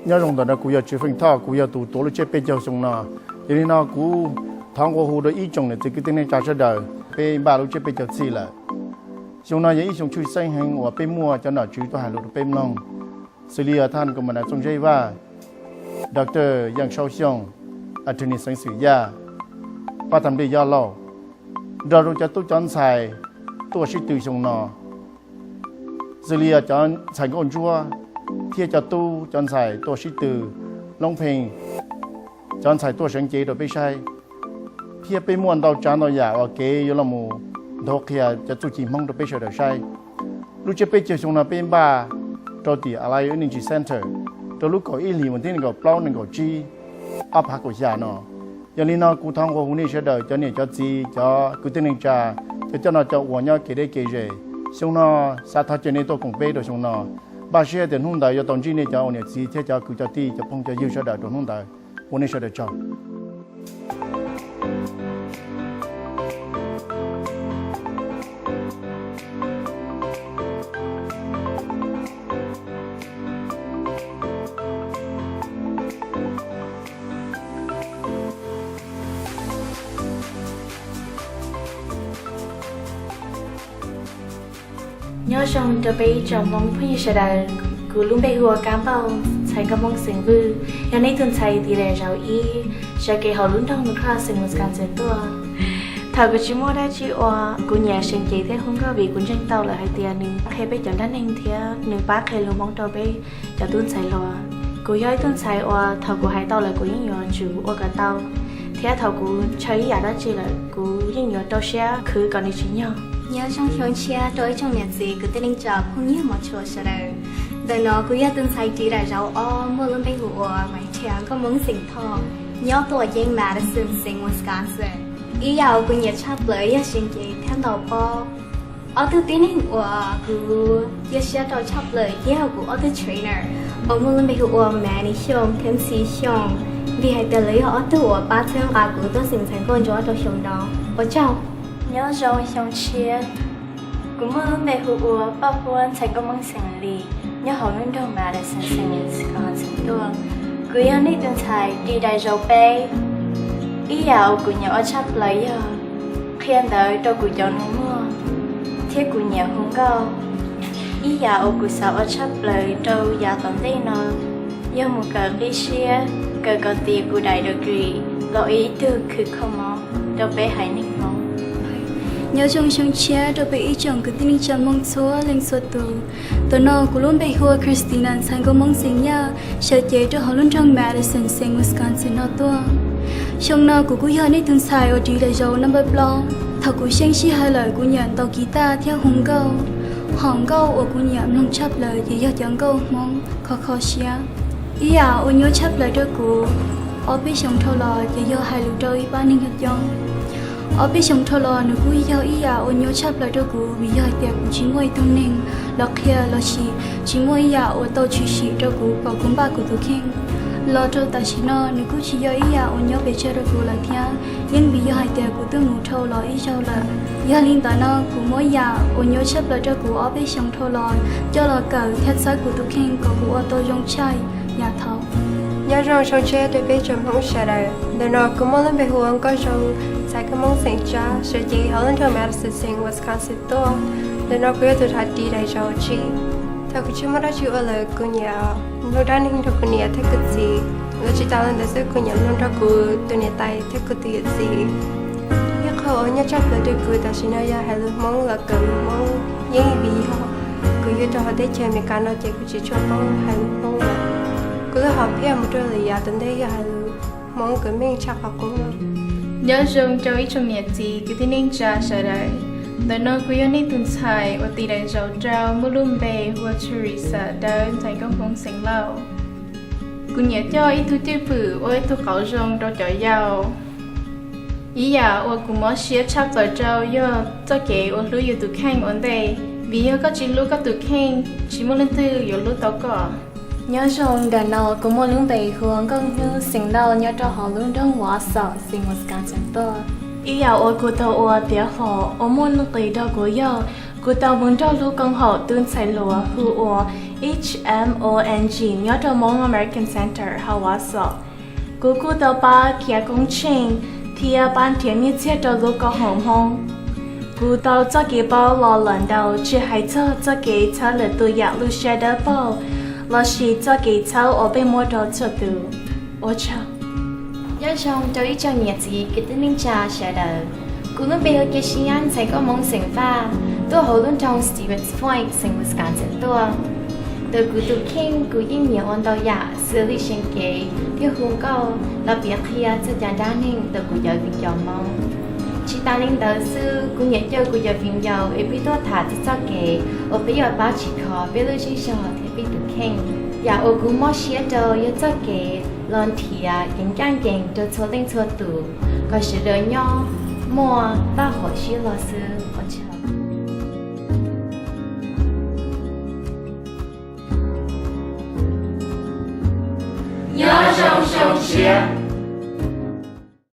Nyob zoo ntawm no, kuv yog Tswv Feej Thoj, kuv yog tus tuav lub tsiab peb caug xyoo no. Yog li no kuv thov nqua hu rau ib tsoom niam txiv kwv tij neej tsa sawv daws, peb npaj lub tsiab peb caug txhij lawm. Xyoo no yog ib xyoo tshwj xeeb heev uas peb muaj cov nom tswv tuaj hais lus rau peb mloog, xws li thaj kom mas nas Txooj Zeb Vaj, Doctor Yeej Saub Xyooj, Attorney Xeev Xwm Yaj, pab tham nplej Yob Lauj, nrog rau cov tub cov ntxhais tuaj sib tw xyoo no, xws li cov ntxhais nkauj ntsuab thiab cov tub cov ntxhais tuaj sib tw, Loob Pheej, cov ntxhais tuaj seev cev rau peb saib, thiab peb muaj ntau tsav ntau yam uas kev yuav los mus nthuav qhia cov txuj ci Hmoob rau peb sawv daws saib. Lub tsiab peb caug xyoo no peb npaj rau tim Allied Energy Center rau lub kaum ib hlis uas thib nees nkaum plaub nees nkaum tsib ob phav kaum xya no. Yog li no kuv thov nqua hu nej sawv daws cov niam cov txiv, cov kwv tij neej tsa, cov coj noj coj ua nyob kev deb kev ze, xyoo no xav thov caw nej tuaj koom peb rau xyoo no. Npaj siab tias hnub ntawd yuav tau ntsib nej cov ua niam txiv thiab cov kwv cov tij, cov phooj cov ywg sawv daws rau hnub ntawd. Ua nej sawv daws tsaug. Nyob zoo rau peb ib tsoom Hmoob phooj ywg sawv daws, kuv lub npe hu ua Kab Npauj, ntxhais nkauj Hmoob xeem Vwj, yog nej ib tug ntxhais tim daim zauv ib, sawv kev hauv lub nroog Crossing, Wisconsin tuaj. Thaum kuv tsis muaj dab tsi ua, kuv nyiam seev cev thiab hu nkauj vim kuv ntseeg tau lawm hais tias nws qhia peb cov dab neeg thiab nws pab qhia lus Hmoob rau peb cov tub ntxhais hluas. Kuv yog ib tug ntxhais uas thaum kuv hais tau lawm kuv yeej yuav tsum ua kom tau, thiab thaum kuv ntshaw ib yam dab tsi lawm kuv yeej yuav rau siab khwv kom nws tsis nyog. Nyob zoo xyoo tshiab rau ib tsoom niam txiv kwv tij neej tsa phooj ywg mos tshua sawv daws. Ntawm no kuv yog tus ntxhais ris daim zauv ob muaj lub npe hu ua Maiv Thiam, nkauj Hmoob xeem Thoj, nyob tuam yeeb Madison xeev Wisconsin. Ib yam uas kuv nyiam tshaj plaws yog seev cev thiab ntaus pob. Ob tug tib neeg uas kuv cia siab rau tshaj plaws yog kuv ob tug trainer uas muaj lub npe hu ua Manny Xyooj thiab Ntxhi Xyooj, vim hais tias lawv yog ob tug uas pab txhawb nqa kuv tuaj xeem ntxhais nkauj ntsuab rau xyoo no. Ua tsaug. Nyob zoo xyoo tshiab, kuv muaj lub npe hu ua Paj Huab, ntxhais nkauj Hmoob xeem Lis, nyob hauv lub nroog Madison xeem Wisconsin tuaj. Kuv yog nej tus ntxhais ris daim zauv peb. Ib yam uas kuv nyiam ua tshaj plaws yog qhia ntawv rau kuv cov nus muag, thiab kuv nyiam hu nkauj. Ib yam uas kuv xav ua tshaj plaws rau yav tom ntej no yog mus kawm qib siab, kawm kom tiav kuv daim degree los ib tug khwv kho mob rau peb haiv neeg Hmoob. Nyob zoo xyoo tshiab rau peb ib tsoom kwv tij neej tsa Hmoob txhua leej txhua tus. Ntawm no kuv lub npe hu ua Christina, ntxhais nkauj Hmoob xeem Yaj, sawv cev rau hauv lub nroog Madison xeem Wisconsin no tuaj. Xyoo no kuv kuj yog nej tus ntxhais uas ris daim zauv number plaub. Thaum kuv xyeej sij hawm lawm kuv nyiam ntaus kiv taj thiab hu nkauj. Hom nkauj uas kuv nyiam mloog tshaj plaws ces yog cov nkauj Hmoob kho kho siab. Ib yam uas nyuaj tshaj plaws rau kuv ob peb xyoos dhau los ces yog hais lus rau ib pab neeg coob coob. Ob peb xyoos dhau los nws kuj yog ib yam uas nyuaj tshaj plaws rau kuv vim yog hais tias kuv tsis muaj ib tug neeg los qhia lossis tsis muaj ib yam uas tau tshwm sim rau kuv kom kuv npaj kuv tus kheej. Los rau tam sim no nws kuj tsis yog ib yam uas nyuaj pes tsawg rau kuv lawm thiab, yeej vim yog hais tias kuv twb mus dhau los ib zaug lawm. Yog li ntawd no kuv muab ib yam uas nyuaj tshaj plaws rau kuv ob peb xyoos dhau los coj los kawm thiab txhawb kuv tus kheej kom kuv ua tau zoo tshaj yam thaud. Nyob zoo xyoo tshiab rau peb tsoom Hmoob sawv daws. Ntawm no kuv muaj lub npe hu ua Nkauj Zoo, ntxhais nkauj Hmoob xeem Tsab, sawv cev hauv lub nroog Madison xeem Wisconsin tuaj. Ntawm no kuv yog tus ris daim zauv tsib. Thaum kuv tsis muaj dab tsi ua lawm kuv nyiam mloog dab neeg nrog kuv niam thiab kuv txiv. Los tsis tas li ntawd xwb kuv nyiam mloog nrog kuv tus niam tais thiab kuv tus yawm txiv. Ib qho uas nyuaj tshaj plaws rau kuv tam sim no yog hais lus Hmoob los kawm lus Hmoob, yeej vim yog kuv yug rau hauv teb chaws Amelikas no ces kuv tsis tshua paub hais lus Hmoob lawm. Kuv lub hom phiaj mus rau lwm yam tom ntej yog hais lus Hmoob kom meej tshaj qhov qub no. Nyob zoo rau ib tsoom niam txiv kwv tij neej tsa sawv daws. Ntawm no kuv yog nej tus ntxhais uas ris daim zauv rau, muaj lub npe hu ua Theresa Dawb, ntxhais nkauj Hmoob xeem Lauj. Kuv nyiam coj ib tug cwj pwm ua ib tug qauv zoo rau cov yau. Ib yam uas kuv mob siab tshaj plaws rau yog txoj kev uas hlub yus tus kheej ua ntej, vim yog koj tsis hlub koj tus kheej, tsis muaj leej twg yuav hlub tau koj. Nyob zoo, ntawm no kuv muaj lub npe hu ua Nkauj Hnub, xeem Lauj, nyob rau hauv lub nroog Wausau, xeem Wisconsin tuaj. Ib yam uas kuv tau ua tiav hom uas muaj nuj nqis rau kuv yog kuv tau mus nrog lub koom haum tus ntxhais hluas hu ua H M O N G nyob rau Hmong American Center hauv Wausau. Kuv kuj tau pab khiav koob tsheej thiab pab nrhiav nyiaj txiag rau lub koom haum Hmoob. Kuv tau txoj kev paub los lawm ntau, tsis hais txog txoj kev txhawb lwm tus yam lub siab dawb paug lossis txoj kev txhawb uas peb muab rau txhua tus. Ua tsaug. Nyob zoo rau ib tsoom niam txiv kwv tij neej tsa sawv daws. Kuv lub npe hu ua Kev Sib Nyab, ntxhais nkauj Hmoob xeem Vaj, tuaj hauv lub nroog Stevens Point, xeem Wisconsin tuaj. Ntawm kuv tus kheej, kuv yeej nyiam ua ntau yam xws li seev cev thiab hu nkauj los piav qhia txog cov dab neeg ntawm kuv cov viv ncaus Hmoob. Tsis tas li ntawd xwb, kuv nyiam caw kuv cov viv ncaus es peb tuaj tham txog txoj kev uas peb yuav pab tsim kho peb lub zej zog thiab peb tus kheej. Yam uas kuv mob siab rau yog txoj kev los nrhiav kev ncaj ncees rau txhua leej txhua tus kom sawv daws nyob muaj txoj hauv siab los xwb. Ua tsaug. Nyob zoo zoo siab.